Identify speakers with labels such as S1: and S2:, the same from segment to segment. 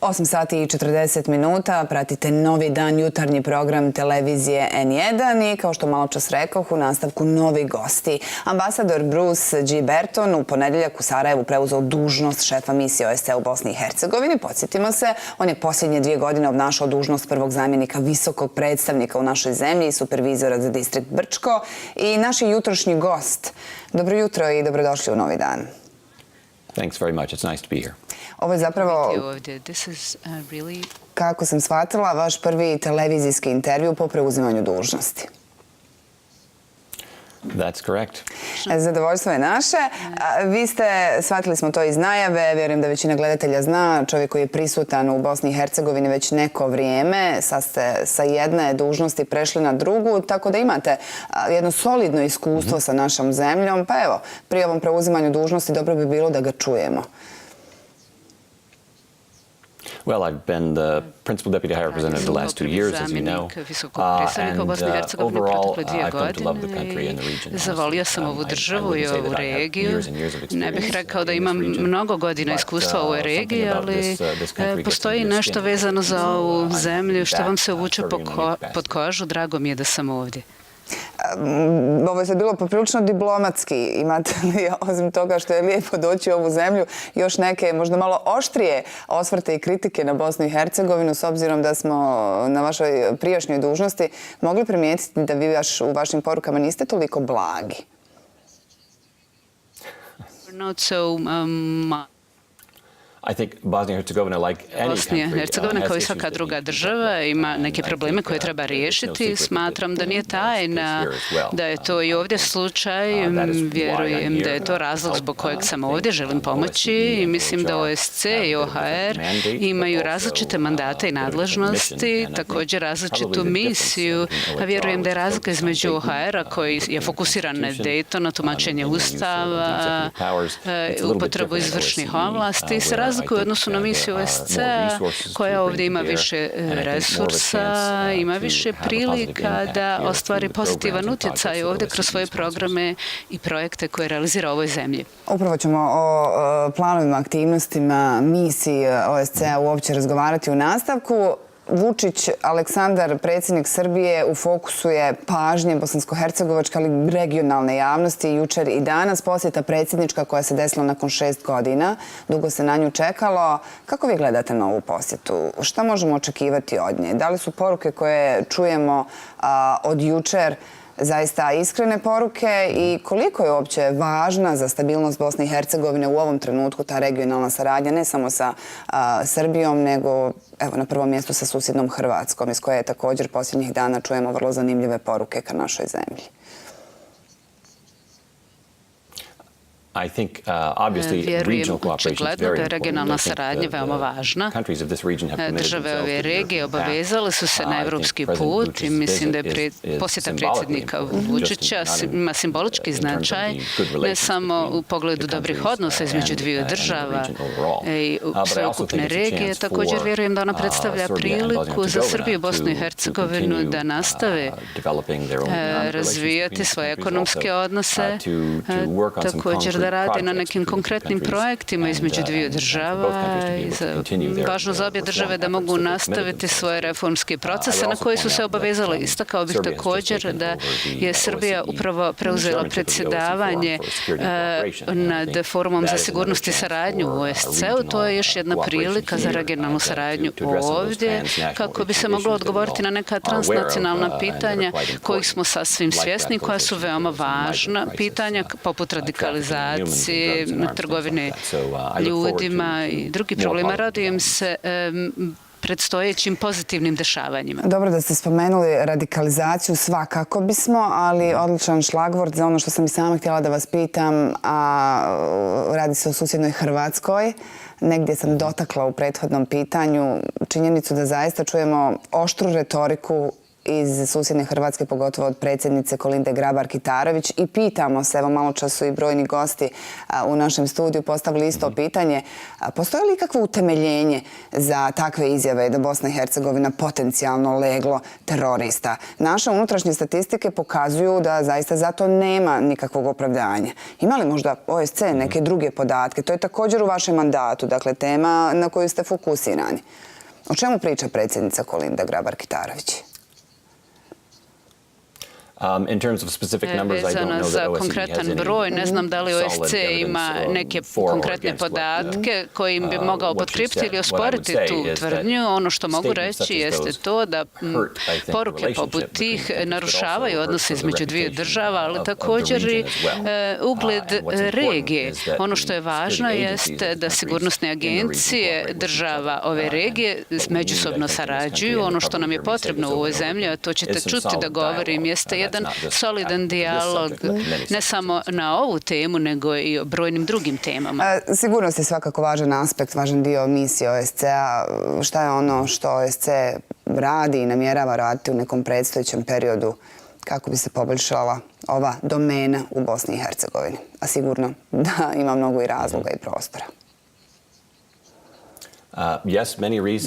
S1: 8 sati i 40 minuta, pratite novi dan, jutarnji program televizije N1 i kao što malo čas rekoh, u nastavku novi gosti. Ambasador Bruce G. Berton u ponedeljak u Sarajevu preuzeo dužnost šefa misije OSCE u Bosni i Hercegovini. Podsjetimo se, on je posljednje 2 godine obnašao dužnost prvog zamjenika visokog predstavnika u našoj zemlji i supervizora za distrikt Brčko. I naš je jutrošnji gost. Dobro jutro i dobrodošli u novi dan.
S2: Thanks very much. It's nice to be here.
S1: Ovo je zapravo, kako sam shvatila, vaš prvi televizijski intervju po preuzimanju dužnosti.
S2: That's correct.
S1: Zadovoljstvo je naše. Vi ste, shvatili smo to iz najave, vjerujem da većina gledatelja zna, čovjek koji je prisutan u Bosni i Hercegovini već neko vrijeme, sad ste sa jedne dužnosti prešli na drugu, tako da imate jedno solidno iskustvo sa našom zemljom. Pa evo, pri ovom preuzimanju dužnosti dobro bi bilo da ga čujemo.
S2: Well, I've been the principal deputy high representative the last 2 years, as you know. And overall, I've come to love the country and the region.
S3: Zavolio sam ovu državu i ovu regiju. Ne bih rekao da imam mnogo godina iskustva u ovoj regiji, ali postoji nešto vezano za ovu zemlju što vam se uvuče pod kožu. Drago mi je da sam ovdje.
S1: Ovo je sad bilo poprilično diplomatski. Imate li, osim toga što je lijepo doći u ovu zemlju, još neke možda malo oštrije osvrte i kritike na Bosnu i Hercegovinu, s obzirom da smo na vašoj prijašnjoj dužnosti mogli primijetiti da vi u vašim porukama niste toliko blagi?
S2: I think Bosnia and Herzegovina, like any
S3: Bosnija i
S2: country,
S3: Hercegovina kao i
S2: has
S3: svaka
S2: issues
S3: druga
S2: that
S3: država ima neke probleme koje treba riješiti. Smatram da nije tajna da je to i ovdje slučaj. Vjerujem da je to razlog zbog kojeg sam ovdje, želim pomoći i mislim da OSCE i OHR imaju različite mandate i nadležnosti, također različitu misiju, a vjerujem da je razlika između OHR-a koji je fokusiran na Dayton, na tumačenje ustava, upotrebu izvršnih ovlasti, se razlikuje u odnosu na misiju OSCE-a koja ovdje ima više resursa, ima više prilika da ostvari pozitivan utjecaj ovdje kroz svoje programe i projekte koje realizira u ovoj zemlji.
S1: Upravo ćemo o planovima, aktivnostima, misiji OSCE-a uopće razgovarati u nastavku. Vučić Aleksandar, predsjednik Srbije, u fokusu je pažnje bosansko-hercegovačke, ali regionalne javnosti. Jučer i danas posjeta predsjednička koja se desila nakon 6 godina. Dugo se na nju čekalo. Kako vi gledate na ovu posjetu? Šta možemo očekivati od nje? Da li su poruke koje čujemo od jučer zaista iskrene poruke i koliko je uopće važna za stabilnost Bosne i Hercegovine u ovom trenutku ta regionalna saradnja, ne samo sa Srbijom, nego evo, na prvom mjestu sa susjednom Hrvatskom, iz koje također posljednjih dana čujemo vrlo zanimljive poruke ka našoj zemlji.
S3: Vjerujem očigledno da je regionalna saradnja veoma važna. Države ove regije obavezale su se na evropski put i mislim da je posjeta predsjednika Vučića ima simbolički značaj, ne samo u pogledu dobrih odnosa između dviju država i sveukupne regije. Također vjerujem da ona predstavlja priliku za Srbiju i Bosnu i Hercegovinu da nastave razvijati svoje ekonomske odnose, također da radi na nekim konkretnim projektima između dviju država. Važno za obje države da mogu nastaviti svoje reformske procese na koje su se obavezali. Istakao bih također da je Srbija upravo preuzela predsjedavanje nad Forumom za sigurnost i saradnju u OSCE-u. To je još jedna prilika za regionalnu saradnju ovdje kako bi se moglo odgovoriti na neka transnacionalna pitanja kojih smo sasvim svjesni, koja su veoma važna. Pitanja poput radikalizacije, trgovine ljudima i drugih problema. Radujem se predstojećim pozitivnim dešavanjima.
S1: Dobro da ste spomenuli radikalizaciju, svakako bismo, ali odličan šlagvort za ono što sam i sama htjela da vas pitam, a radi se o susjednoj Hrvatskoj. Negdje sam dotakla u prethodnom pitanju činjenicu da zaista čujemo oštru retoriku iz susjedne Hrvatske, pogotovo od predsjednice Kolinde Grabar-Kitarović, i pitamo se, evo malo čas su i brojni gosti u našem studiju postavili isto pitanje, postoji li ikakvo utemeljenje za takve izjave da Bosna i Hercegovina potencijalno leglo terorista? Naše unutrašnje statistike pokazuju da zaista zato nema nikakvog opravdanja. Ima li možda OSC neke druge podatke? To je također u vašem mandatu, dakle tema na koju ste fokusirani. O čemu priča predsjednica Kolinda Grabar-Kitarović?
S3: Vezano za konkretan broj, ne znam da li OSC ima neke konkretne podatke kojim bi mogao potkripiti ili osporiti tu tvrdnju. Ono što mogu reći jeste to da poruke poput tih narušavaju odnose između dviju država, ali također i ugled regije. Ono što je važno jeste da sigurnosne agencije država ove regije međusobno sarađuju. Ono što nam je potrebno u ovoj zemlji, a to ćete čuti da govorim, jeste jedan solidan dijalog ne samo na ovu temu, nego i o brojnim drugim temama.
S1: Sigurnost je svakako važan aspekt, važan dio misije OSCE-a. Šta je ono što OSCE radi i namjerava raditi u nekom predstojećem periodu kako bi se poboljšala ova domena u Bosni i Hercegovini? A sigurno da ima mnogo i razloga i prostora.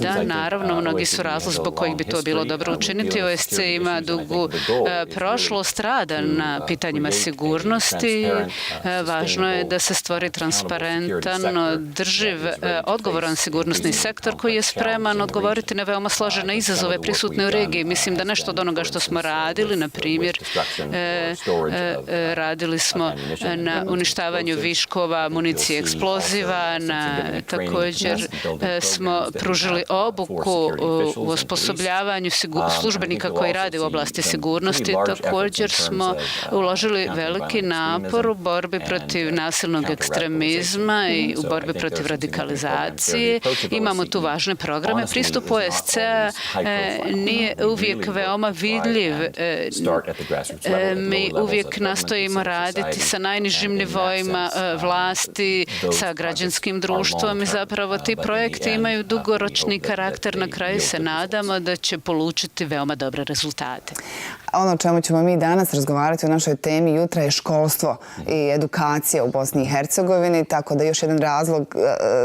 S3: Da, naravno, mnogi su razlozi zbog kojih bi to bilo dobro učiniti. OSC ima dugu prošlost rada na pitanjima sigurnosti. Važno je da se stvori transparentan, održiv, odgovoran sigurnosni sektor koji je spreman odgovoriti na veoma složene izazove prisutne u regiji. Mislim da nešto od onoga što smo radili, na primjer, radili smo na uništavanju viškova municije eksploziva, također smo pružili obuku u osposobljavanju službenika koji rade u oblasti sigurnosti. Također smo uložili veliki napor u borbi protiv nasilnog ekstremizma i u borbi protiv radikalizacije. Imamo tu važne programe. Pristup OSCE nije uvijek veoma vidljiv. Mi uvijek nastojimo raditi sa najnižim nivoima vlasti, sa građanskim društvom i zapravo ti projekti imaju dugoročni karakter. Na kraju se nadamo da će polučiti veoma dobre rezultate.
S1: Ono o čemu ćemo mi danas razgovarati u našoj temi jutra je školstvo i edukacija u Bosni i Hercegovini, tako da još jedan razlog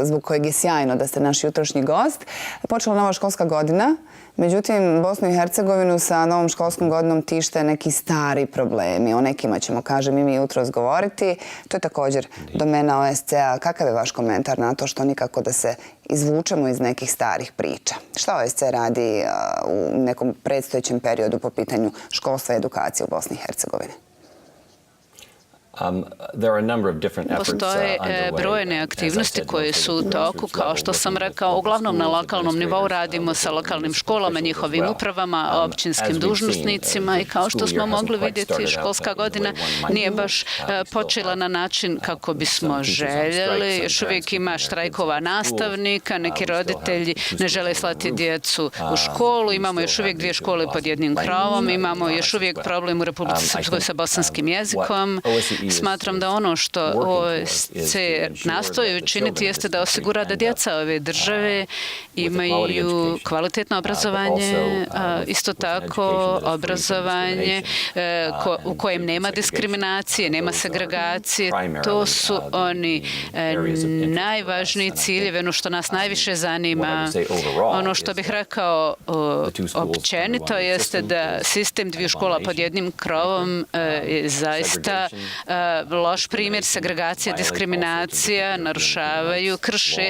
S1: zbog kojeg je sjajno da ste naš jutrošnji gost. Počela nova školska godina, međutim Bosnu i Hercegovinu sa novom školskom godinom tište neki stari problemi. O nekima ćemo, kažem, i mi jutro razgovoriti. To je također domena OSCE-a. Kakav je vaš komentar na to što nikako da se izvučemo iz nekih starih priča? Šta OSCE radi u nekom predstojećem periodu po pitanju školstva i edukacije u Bosni i Hercegovini?
S3: Postoje brojne aktivnosti koje su u toku. Kao što sam rekao, uglavnom na lokalnom nivou radimo sa lokalnim školama, njihovim upravama, općinskim dužnosnicima i kao što smo mogli vidjeti, školska godina nije baš počela na način kako bismo željeli. Još uvijek ima štrajkova nastavnika, neki roditelji ne žele slati djecu u školu, imamo još uvijek 2 škole pod jednim krovom, imamo još uvijek problem u Republici Srpskoj sa bosanskim jezikom. Smatram da ono što OSCE nastoji učiniti jeste da osigura da djeca ove države imaju kvalitetno obrazovanje, isto tako obrazovanje u kojem nema diskriminacije, nema segregacije. To su oni najvažniji ciljevi, ono što nas najviše zanima. Ono što bih rekao općenito jeste da sistem 2 škola pod jednim krovom je zaista loš primjer segregacije, diskriminacija, narušavaju, krše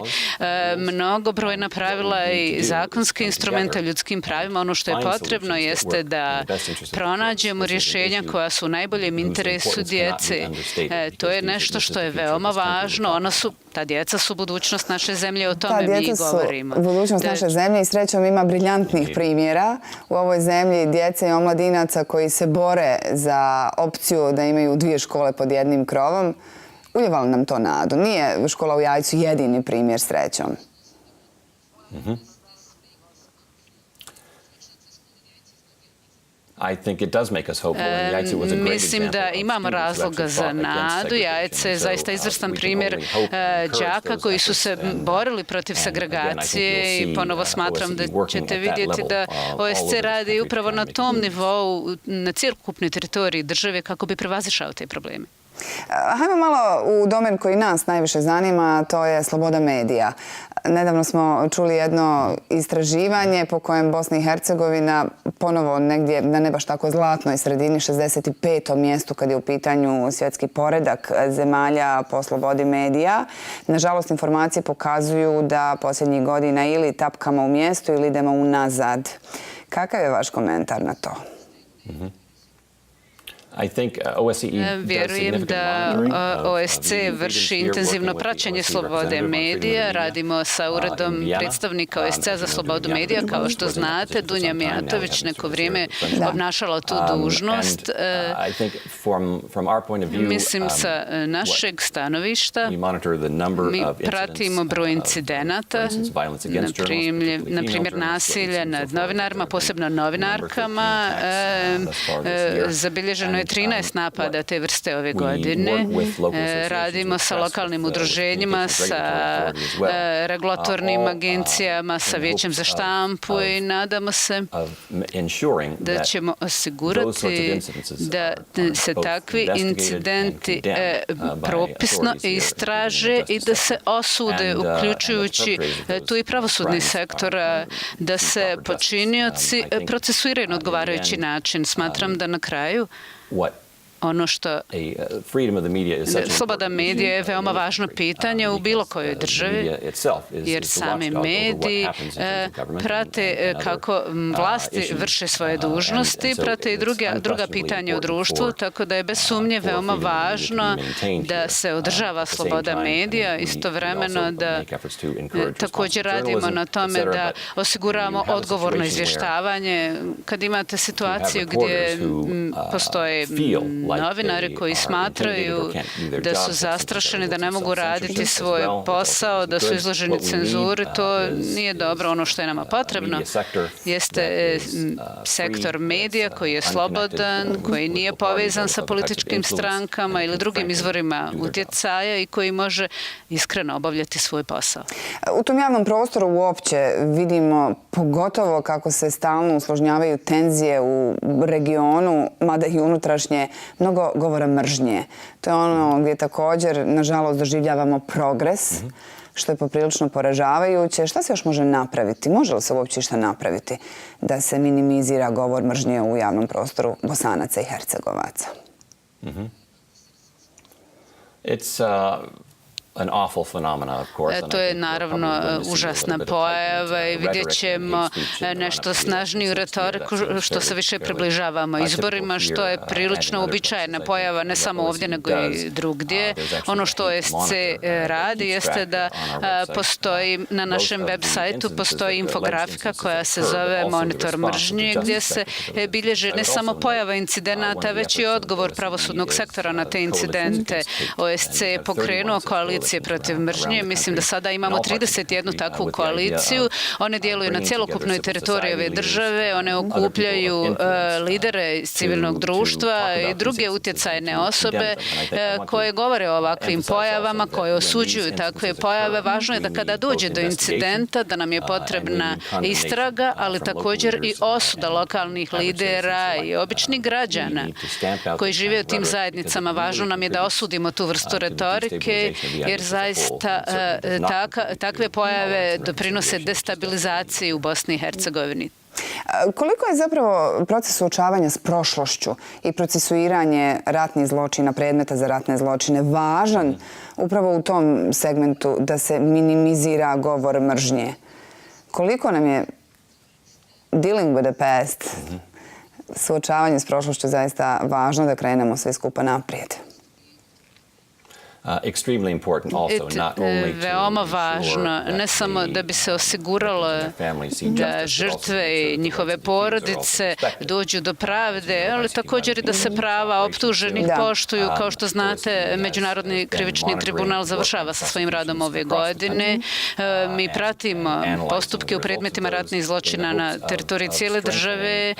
S3: mnogobrojna pravila i zakonske instrumente ljudskim pravima. Ono što je potrebno jeste da pronađemo rješenja koja su u najboljem interesu djece. To je nešto što je veoma važno. Ta djeca su budućnost naše zemlje, o tome mi govorimo.
S1: Ta djeca su budućnost naše zemlje i srećom ima briljantnih primjera u ovoj zemlji djece i omladinaca koji se bore za opciju da imaju 2 škole pod jednim krovom. Uljeva li nam to nadu? Nije škola u Jajcu jedini primjer srećom.
S3: Mislim da imamo razloga za nadu. Jajce je zaista izvrstan primjer đaka koji su se borili protiv segregacije i ponovo smatram da ćete vidjeti da OSC radi upravo na tom nivou, na cjelokupnoj teritoriji države kako bi prevazišao te probleme.
S1: Hajmo malo u domen koji nas najviše zanima, to je sloboda medija. Nedavno smo čuli jedno istraživanje po kojem Bosna i Hercegovina ponovo negdje na ne baš tako zlatnoj sredini, 65. mjestu kad je u pitanju svjetski poredak zemalja po slobodi medija. Nažalost, informacije pokazuju da posljednjih godina ili tapkamo u mjestu ili idemo unazad. Kakav je vaš komentar na to?
S3: Vjerujem da OSC vrši intenzivno praćenje slobode medija. Radimo sa uredom predstavnika OSC-a za slobodu medija. Kao što znate, Dunja Mijatović neko vrijeme obnašala tu dužnost. Mislim, sa našeg stanovišta mi pratimo broj incidenata, na primjer nasilja nad novinarima, posebno novinarkama. Zabilježeno je 13 napada te vrste ove godine. Radimo sa lokalnim udruženjima, sa regulatornim agencijama, sa Vijećem za štampu i nadamo se da ćemo osigurati da se takvi incidenti propisno istraže i da se osude, uključujući tu i pravosudni sektor, da se počinioci procesuiraju na odgovarajući način. Smatram da na kraju ono što sloboda medija je veoma važno pitanje u bilo kojoj državi, jer sami mediji prate kako vlasti vrše svoje dužnosti, prate i druga pitanja u društvu, tako da je bez sumnje veoma važno da se održava sloboda medija, istovremeno da također radimo na tome da osiguramo odgovorno izvještavanje. Kad imate situaciju gdje postoje novinari koji smatraju da su zastrašeni, da ne mogu raditi svoj posao, da su izloženi cenzuri, to nije dobro. Ono što je nama potrebno jeste sektor medija koji je slobodan, koji nije povezan sa političkim strankama ili drugim izvorima utjecaja i koji može iskreno obavljati svoj posao.
S1: U tom javnom prostoru uopće vidimo pogotovo kako se stalno usložnjavaju tenzije u regionu, mada i unutrašnje, mnogo govora mržnje. To je ono gdje također, nažalost, doživljavamo progres, što je poprilično poražavajuće. Šta se još može napraviti? Može li se uopće šta napraviti da se minimizira govor mržnje u javnom prostoru Bosanaca i Hercegovaca?
S3: To je naravno užasna pojava i vidjet ćemo nešto snažniju retoriku što se više približavamo izborima, što je prilično uobičajena pojava ne samo ovdje nego i drugdje. Ono što OSC radi jeste da postoji na našem web sajtu postoji infografika koja se zove Monitor mržnje gdje se bilježi ne samo pojava incidenata već i odgovor pravosudnog sektora na te incidente. OSC je pokrenuo koaliciju protiv mržnje. Mislim da sada imamo 31 takvu koaliciju. One djeluju na cjelokupnoj teritoriji ove države. One okupljaju lidere iz civilnog društva i druge utjecajne osobe koje govore o ovakvim pojavama, koje osuđuju takve pojave. Važno je da kada dođe do incidenta da nam je potrebna istraga, ali također i osuda lokalnih lidera i običnih građana koji žive u tim zajednicama. Važno nam je da osudimo tu vrstu retorike, jer zaista takve pojave doprinose destabilizaciji u Bosni i Hercegovini.
S1: Koliko je zapravo proces suočavanja s prošlošću i procesuiranje ratnih zločina, predmeta za ratne zločine važan upravo u tom segmentu da se minimizira govor mržnje? Koliko nam je dealing with the past, suočavanje s prošlošću zaista važno da krenemo svi skupa naprijed?
S2: extremely important also, not only to
S3: veoma važno, ne samo da bi se osiguralo da žrtve i njihove porodice dođu do pravde, ali također i da se prava optuženih poštuju. Kao što znate, Međunarodni krivični tribunal završava sa svojim radom ove godine. Mi pratimo postupke u predmetima ratnih zločina na teritoriji cijele države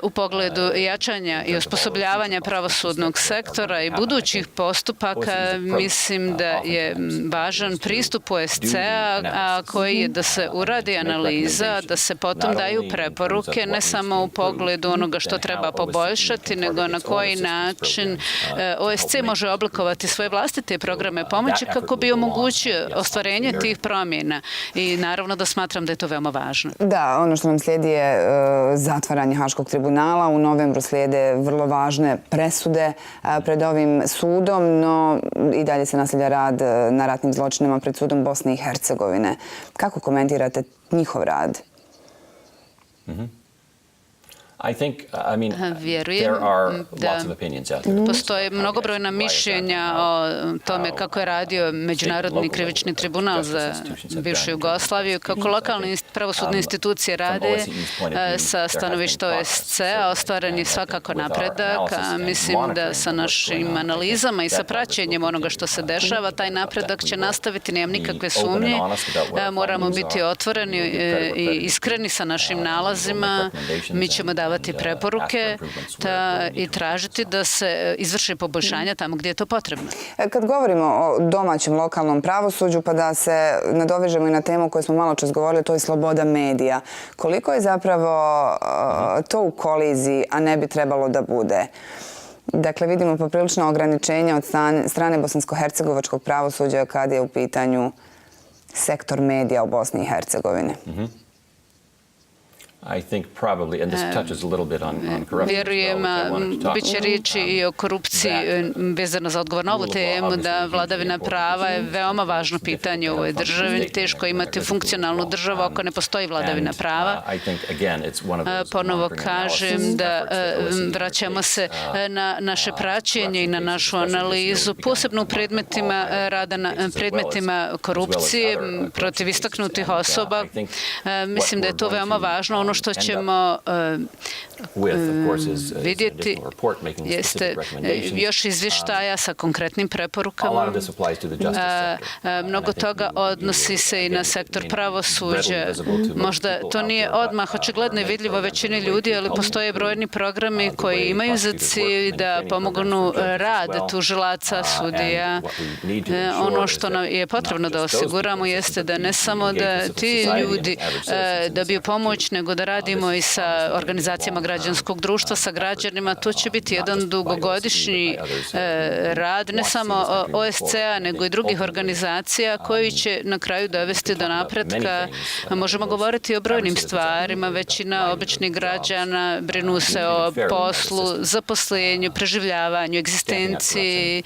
S3: u pogledu jačanja i osposobljavanja pravosudnog sektora i budućih postupaka. Mislim da je važan pristup OSCE-a koji je da se uradi analiza, da se potom daju preporuke ne samo u pogledu onoga što treba poboljšati, nego na koji način OSCE može oblikovati svoje vlastite programe pomoći kako bi omogućio ostvarenje tih promjena. I naravno da smatram da je to veoma važno.
S1: Da, ono što nam slijedi je zatvaranje Haškog tribunala. U novembru slijede vrlo važne presude pred ovim sudom, no i dalje se nastavlja rad na ratnim zločinima pred sudom Bosne i Hercegovine. Kako komentirate njihov rad?
S3: Vjerujem da postoje mnogobrojna mišljenja o tome kako je radio Međunarodni krivični tribunal za bivšu Jugoslaviju, kako lokalne pravosudne institucije rade sa stanovišta OSCE-a. Ostvaren je svakako napredak. Mislim da sa našim analizama i sa praćenjem onoga što se dešava, taj napredak će nastaviti, nemam nikakve sumnje. Moramo biti otvoreni i iskreni sa našim nalazima. Mi ćemo davati preporuke i tražiti da se izvrše poboljšanja tamo gdje je to potrebno.
S1: Kad govorimo o domaćem lokalnom pravosuđu, pa da se nadovežemo i na temu koju smo malo čas govorili, to je sloboda medija. Koliko je zapravo to u koliziji, a ne bi trebalo da bude? Dakle, vidimo poprilično ograničenja od strane bosansko-hercegovačkog pravosuđa kad je u sektor medija u Bosni i Hercegovini.
S3: Vjerujem, bit će riječi i o korupciji vezano za odgovor na ovu temu, da vladavina prava je veoma važno pitanje u ovoj državi. Teško imati funkcionalnu državu ako ne postoji vladavina prava. Ponovo kažem da vraćamo se na naše praćenje i na našu analizu, posebno u predmetima korupcije protiv istaknutih osoba. Mislim da je to veoma važno. Ono što ćemo vidjeti jeste još izvještaja sa konkretnim preporukama. Mnogo toga odnosi se i na sektor pravosuđa. Možda to nije odmah očigledno i vidljivo većini ljudi, ali postoje brojni programi koji imaju za cilj da pomognu rad tužilaca, sudija. Ono što nam je potrebno da osiguramo jeste da ne samo da ti ljudi dobiju pomoć, nego da radimo i sa organizacijama građanskog društva, sa građanima. To će biti jedan dugogodišnji rad, ne samo OSCE-a, nego i drugih organizacija koji će na kraju dovesti do napretka. Možemo govoriti o brojnim stvarima. Većina običnih građana brinu se o poslu, zaposlenju, preživljavanju, egzistenciji,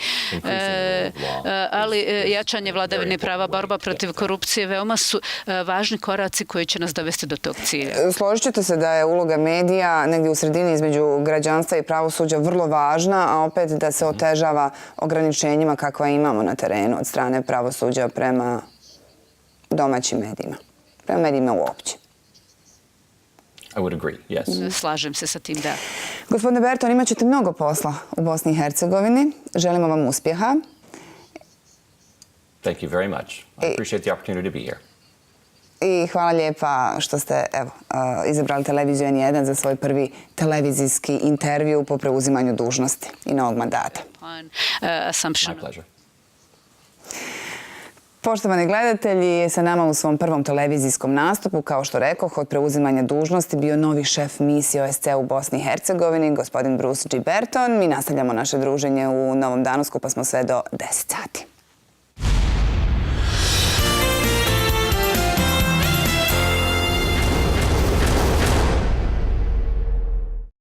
S3: ali jačanje vladavine prava, borba protiv korupcije veoma su važni koraci koji će nas dovesti do tog cilja.
S1: Složit ćete se da je uloga medija negdje u sredini između građanstva i pravosuđa vrlo važna, a opet da se otežava ograničenjima kakva imamo na terenu od strane pravosuđa prema domaćim medijima, prema medijima uopće.
S3: Slažem se sa tim, da.
S1: Gospodine Berton, imat ćete mnogo posla u Bosni i Hercegovini. Želimo vam uspjeha.
S2: Thank you very much. I appreciate the opportunity to be here.
S1: I hvala lijepa što ste izabrali televiziju N1 za svoj prvi televizijski intervju po preuzimanju dužnosti i novog mandata.
S2: My pleasure.
S1: Poštovani gledatelji, sa nama u svom prvom televizijskom nastupu, kao što rekoh, od preuzimanja dužnosti bio novi šef misije OSCE u Bosni i Hercegovini, gospodin Bruce G. Berton. Mi nastavljamo naše druženje u Novom Dansku, pa smo sve do 10 sati.